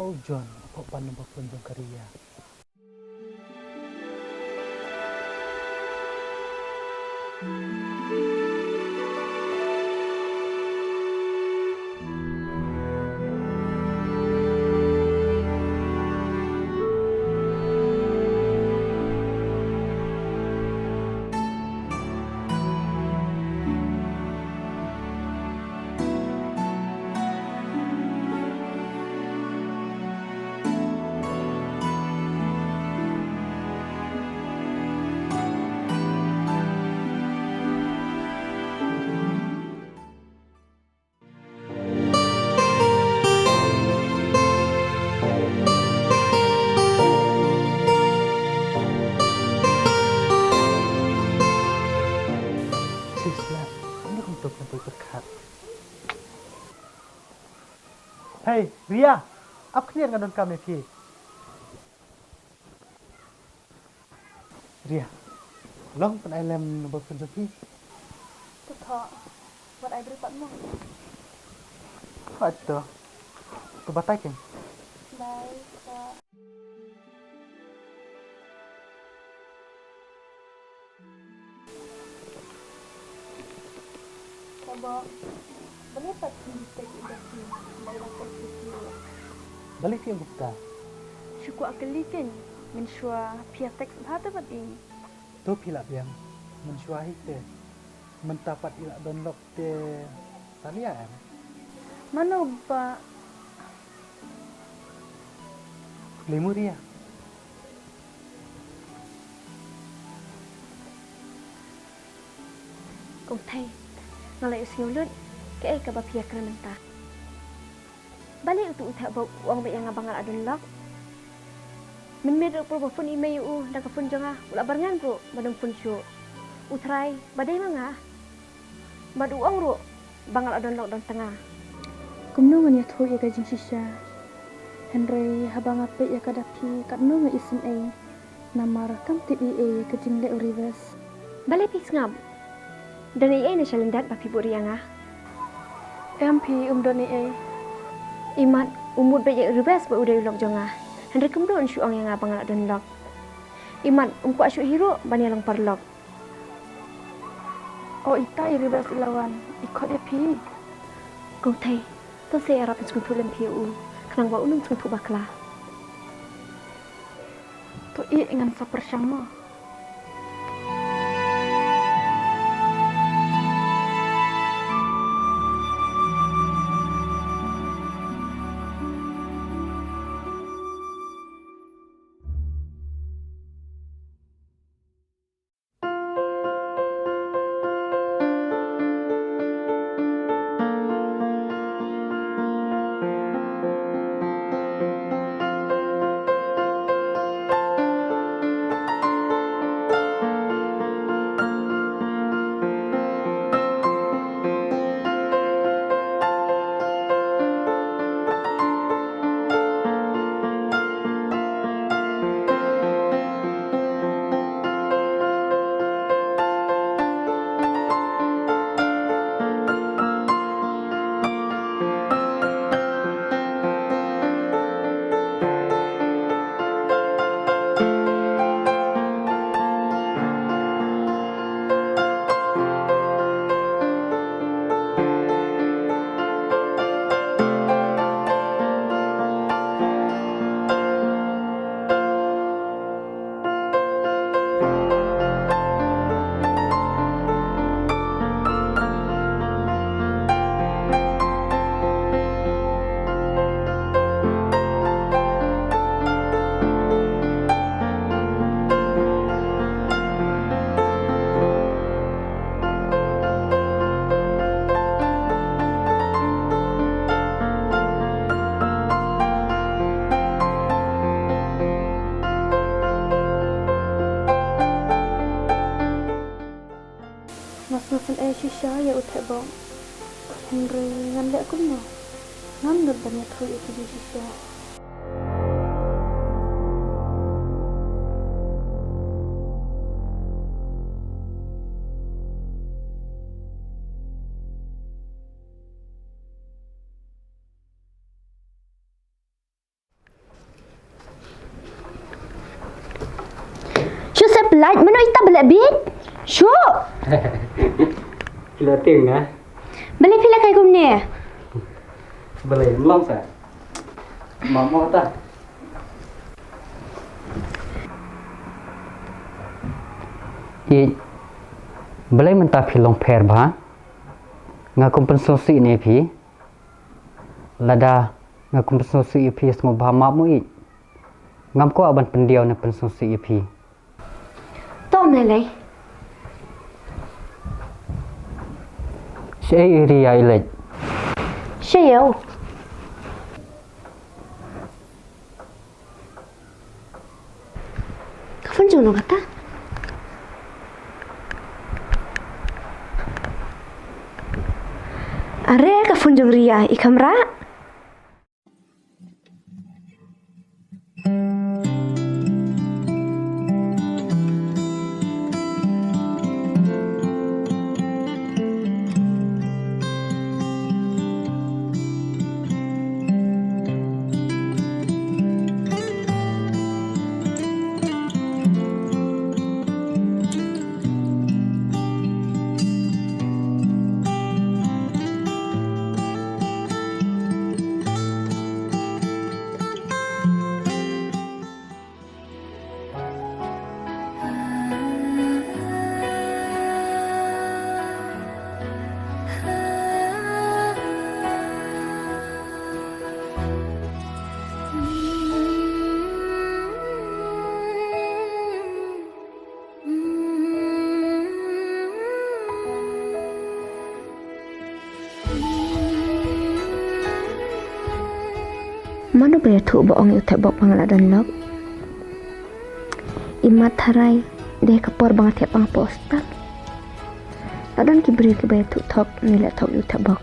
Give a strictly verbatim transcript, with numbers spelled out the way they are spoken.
Oh John, apok ban number phone jong ka Ria. Sis la, ini untuk yang berkat. Hei, Ria, ap khniat, nga don kam ïa phi. Ria, long pynai lem number phone jong phi. To thoh, wat ai briew pat mo. Hooid to. To batai kein. Bye. To. Ka bok, balei pat phi tek ïa ka phi, balei la tek ïa phi? Balei phi ong kumta? Shu kwah kylli kein, mynshuwa phi ïa tek bha te bad i. To phi lah biang, mynshuwa hi te. Mynta pat i lah don lok te Talia em? Mano ba Lemuria. Kong Thei, nga la ïohsngew lut kaei kaba phi ïa kren mynta. Balei utu u Thadbok u ong beit ïa nga ba nga la don lok? Mynmiet ruh pyrba phone i mei ïa u da ka phone jong nga, u la barngan ruh ba dang phone shuh. U trai ba dei ma nga. Bad u ong ruh ba nga la don lok don tnga. Kumno ngan ïathuh ïa ka jingshisha? Hynrei haba nga peit ïa ka da phi katno nga isynei. Namar kam tip ei ei ïa ka jingleh u Reverse. Balei phi sngap? Don ei ei na shalyndet ba phi buhrieh ïa nga? Em phi, um don ei ei. Imat u mut beit ïa u Reverse ba u dei u lok jong nga. Hynrei kumno un shu ong ïa nga ba nga la don lok? Imat um kwah shuh hi ruh ban ïalong paralok. O ita i Reverse i la wan, i khot ïa phi. Kong Thei, to sa ïarap sngewthuh lem phi ïa u, khnang ba un ym sngewthuh bakla. To ïa ngan sa pyrshang mo. Nga sngewsynei shisha ïa u Thadbok. Hynrei ngan leh kumno? Ngam nud ban ïathuh ïa ki jingshisha. Lait mano ita bele bit. Shu. Kila ting na. Bele pila kai kumne. Bele long sa. Mamo ta. I bele mynta phi long pher ba. Nga kum pynsngewsih ne phi. Lada nga kum pynsngewsih ïa phi sngewbha map mo i. Ngam kwah ban pyndiaw ne pynsngewsih ïa phi. To me lei. Shaei i Ria i leit? Shaei ïa u. Ka phone jong no kata? Are ka phone jong Ria i kamra. Mano ba ïathuh ba ong ïa u Thepbok ba nga la don lok? I mat tharai, dei ka por ba nga thiah pang hapoh hospital. La don ki briew kiba ïathuh thok ne leh thok ïa u Thepbok.